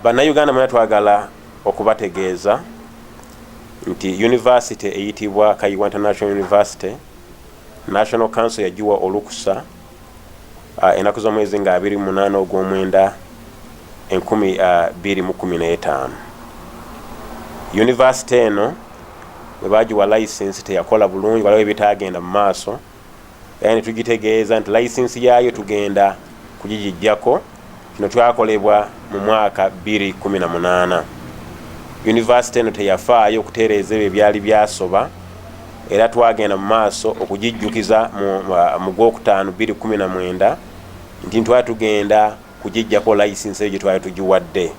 Bannayuganda mwena, twagala okubategeeza nti university eyitibwa Kayiwa International University, National Council yagiwa olukusa ennaku z'omwezi nga 28 ogw'omwenda 2015. University eno bwe bagiwa license teyakola bulungi, waliwo ebitagenda mu maaso, era ne tugitegeeza nti license yaayo tugenda kugigijjako. Kino twakolebwa mu mwaka 2018. University eno teyafaayo okutereeza ebyo ebyali byasoba, era twagenda mu maaso okugijjukiza mu gwokutaano 2019 nti twali tugenda kugijjako license eyo gye twali tugiwadde.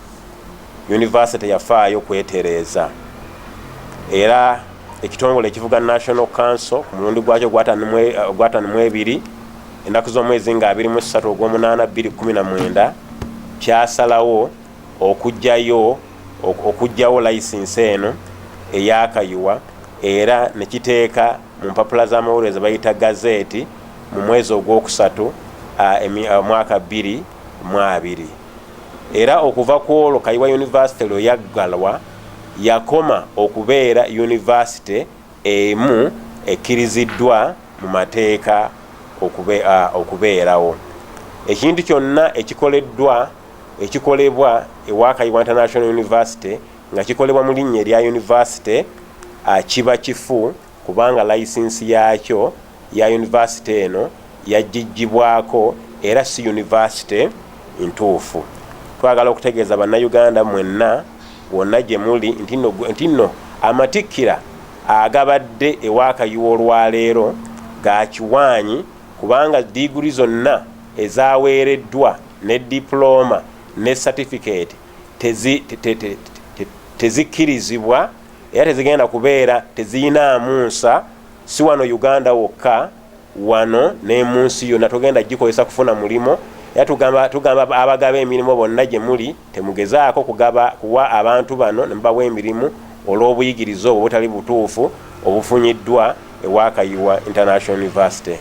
University teyafaayo kwetereeza, era ekitongole ekivuga National Council ku mulundi gwakyo gwatano mu ebiri, ennaku z'omwezi nga 23 ogw'omunaana 2019, kyasalawo okugjawo license eno eyakayiwa, era nekiteeka mu mpapula z'amawulire ze bayita gazette mu mwezi ogwokusatu mwaka 2020. Era okuva ku olwo Kayiwa University lwe yaggalwa, yakoma okubeera university emu ekkiriziddwa mu mateeka okubeerawo. Ekintu kyonna ekikoleddwa, ekikolebwa ewa Kayiwa International University nga kikolebwa mu linnya erya university, kiba kifu, kubanga license yakyo ya university eno yagijjibwako era si university ntuufu. Twagala okutegeeza Bannayuganda mwenna wonna gye muli nti nno amatikkira agabadde ewakayiwa olwaleero ga kiwaanyi, kubanga diguri zonna ezaweereddwa ne diploma ne certificate tezikkirizibwa era tezigenda kubeera, teziyinaamu nsa, si wano Uganda wokka, wano ne mu nsi yonna. Togenda gikozesa kufuna mulimu. Era tugamba abagaba emirimu bonna gye muli, temugezaako kugaba kuwa abantu bano ne mubawa emirimu olw'obuyigirize obwo butali butuufu obufunyiddwa ewa Kayiwa International University.